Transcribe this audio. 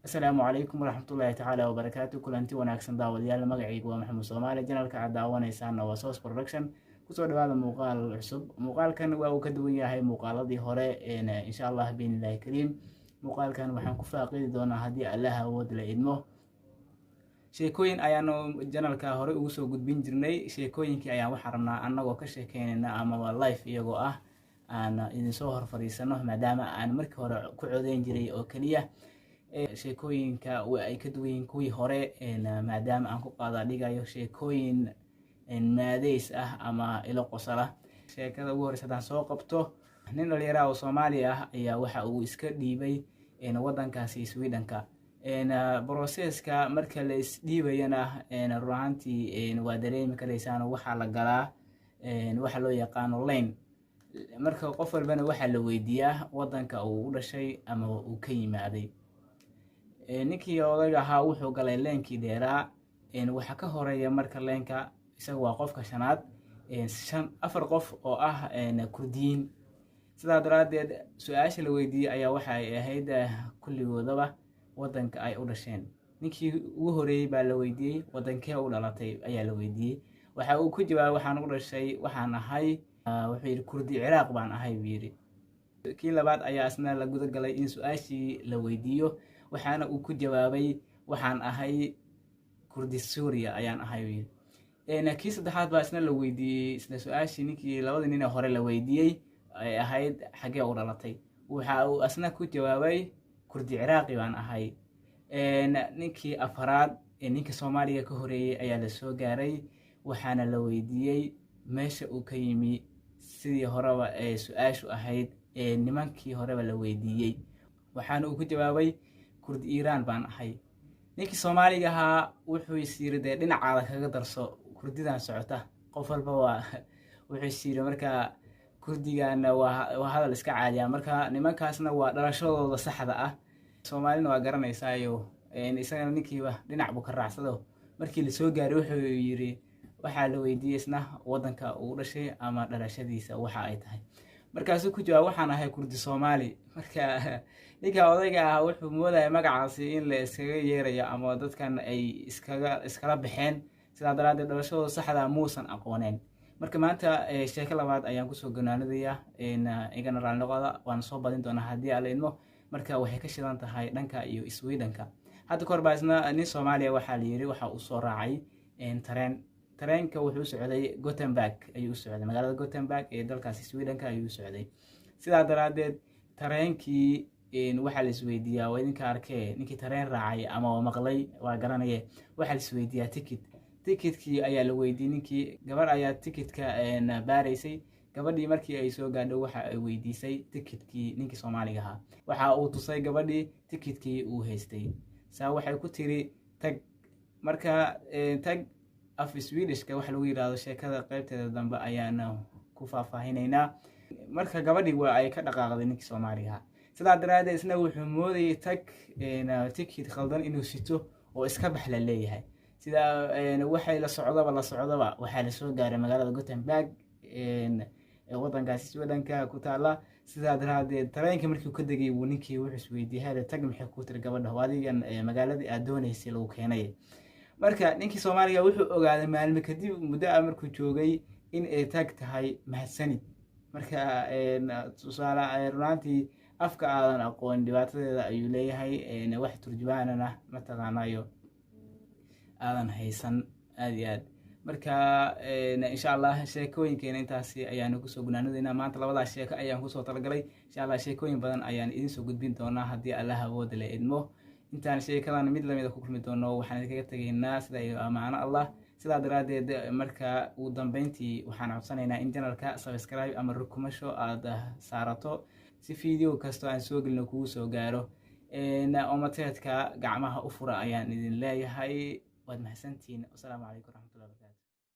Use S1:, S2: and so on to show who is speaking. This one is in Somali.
S1: Asalaamu calaykum waraxmatullaahi tacaala wabarakaatu. Kulanti wanaagsan, daawadayaal. Magacaygu waa Maxamuud Soomaali, channelka aad daawanaysaana waa Source Production. Kusoo dhawaada muuqaal cusub. Muuqaalkan waa uu ka duwan yahay muuqaaladii hore, insha Allah biidnillahi kariim. Muuqaalkan waxaan ku faaqidi doonaa, haddii Allah awood la idmo, sheekooyin ayaanu channelka hore ugu soo gudbin jirnay. Sheekooyinkii ayaan waxaan rabnaa annagoo ka sheekeynayna amaba live iyagoo ah aan idinsoo hor fadhiisano, maadaama aan markii hore ku codeyn jiray oo keliya. Sheekooyinka wa ay ka duwan yihiin kuwii hore, maadaama aan ku qaada dhigayo sheekooyin maadeys ah ama ilo qosala. Sheekada ugu horeysa haddaan soo qabto, nin dhalinyara oo Soomaali ah ayaa waxa uu iska dhiibay waddankaasi Swedenka. Processka marka la isdhiibayana, run ahaantii waa dareemi karaysaan, waxaa la galaa waxa loo yaqaano line. Marka qof walbana waxaa la weydiiyaa waddanka uu u dhashay ama uu ka yimaaday. Ninkii odayga ahaa wuxuu galay linekii dheeraa. Waxaa ka horeeya marka lineka, isaga waa qofka shanaad, shan afar qof oo ah Kurdiyiin. Sidaa daraaddeed su-aasha la weydiiyey ayaa waxa ay ahayd kulligoodaba waddanka ay u dhasheen. Ninkii ugu horeeyey baa la weydiiyey, "Wadankee u dhalatay?" ayaa la weydiiyey. Waxa uu ku jawaabay, "Waxaan u dhashay, waxaan ahay," wuxuu yidhi, "Kurdi Ciraaq baan ahay," buu yidhi. Kii labaad ayaa isna la guda galay in su-aashii la weydiiyo, waxaana uu ku jawaabay, "Waxaan ahay Kurdi Suuriya ayaan ahay," buu yidhi. Kii saddexaad baa isna la weydiiyey isla su-aashii ninkii labadii nin ee hore la weydiiyey ay ahayd, "Xaggee u dhalatay?" Waxa uu asna ku jawaabay, "Kurdi Ciraaqi baan ahay." Ninkii afaraad ee ninka Soomaaliga ka horeeyey ayaa la soo gaaray, waxaana la weydiiyey meesha uu ka yimi, sidii horeba ee su-aashu ahayd ee nimankii horeba la weydiiyey. Waxaana uu ku jawaabay, "Kurdi Iiraan baan ahay." Ninkii Soomaaliga ahaa wuxuu is yiri, "Dee dhinacaada kaga darso kurdidan socota." Qof walba waa wuxuu is yiri, marka kurdigana waa hadal iska caadiya, marka nimankaasna waa dhalashadooda saxda ah, Soomaalina waa garanaysaayo. Isagana ninkiiba dhinac buu ka raacsado. Markii lasoo gaaray wuxuu yiri, waxaa la weydiiyey isna waddanka uu dhashay ama dhalashadiisa waxa ay tahay. Markaasuu ku jawaab, "Waxaan ahay Kurdi Soomaali." Marka ninka odayga ah wuxuu moodaya magacaasi in la iskaga yeerayo ama dadkan ay iskaga iskala baxeen, sidaa daraaddeed dhalashadooda saxda muusan aqooneen. Marka maanta sheeko labaad ayaan kusoo ganaanadayaa, igana raalli noqoda, waan soo badin doonaa haddii alla idmo. Marka waxay ka shidan tahay dhanka iyo Swedenka. Hadda kahor baa isna nin Soomaaliya waxaa la yiri waxa uu soo raacay tareen. Tareenka wuxuu u socday Gothenburg ayuu u socday, magaalada Gothenburg ee dalkaasi Swedenka ayuu u socday. Sidaa daraaddeed tareenkii waxaa la isweydiiyaa, waa idinka arkee, ninkii tareen raacay ama waa maqlay waa garanaye, waxaa la isweydiiyaa ticket. Ticketkii ayaa la weydiiyey ninkii. Gabar ayaa ticketka baaraysay. Gabadhii markii ay soo gaadho waxa ay weydiisay ticketkii ninkii Soomaaliga ahaa. Waxa uu tusay gabadhii ticketkii uu haystay. Saa waxay ku tiri, "Tack." Marka tack af Swedishka waxa lagu yidhahdo, sheekada qeybteeda dambe ayaana ku faahfaahinaynaa. Marka gabadhii waa ay ka dhaqaaqday ninkii Soomaaliga ahaa. Sidaa daraaddeed isna wuxuu moodayay tack ticket khaldan inuu sito oo iska bax la leeyahay. Sida waxay la socdaba la socdaba, waxaa lasoo gaaray magaalada Gothenburg ee waddankaasi Swedenka ku taala. Sidaa daraaddeed tareenkii markii uu ka degay buu ninkii wuxuu isweydiiyey, "Hele, tack maxay ku tiri gabadha? Adigan magaaladii aad doonaysay lagu keenay." Marka ninkii Soomaaliga wuxuu ogaaday maalmo kadib, muddo ah markuu joogay, in ay tack tahay mahadsanid. Marka tusaale, runaantii afka aadan aqoon dhibaatadeeda ayuu leeyahay, wax turjumaanana mataqaanayo aadan haysan aada iyo aad. Marka insha Allah sheekooyinkeena intaasi ayaanu kusoo gunaanadaynaa maanta. Labadaas sheeko ayaan kusoo talagalay. Insha Allah sheekooyin badan ayaan idiin soo gudbin doonaa haddii Allah awooda la idmo. Intaan sheekadan mid lamida ku kulmi doono, waxaan idinkaga tegaynaa sida iyo amaano Allah. Sidaa daraaddeed marka ugu dambeyntii waxaan codsanaynaa in channelka subscribe ama rukumasho aada saarato, si video kastoo aan soo gelino kugu soo gaaro. Omateedka gacmaha u fura ayaan idin leeyahay. Waad mahadsantihiin. Wasalaamu calaykum waraxmat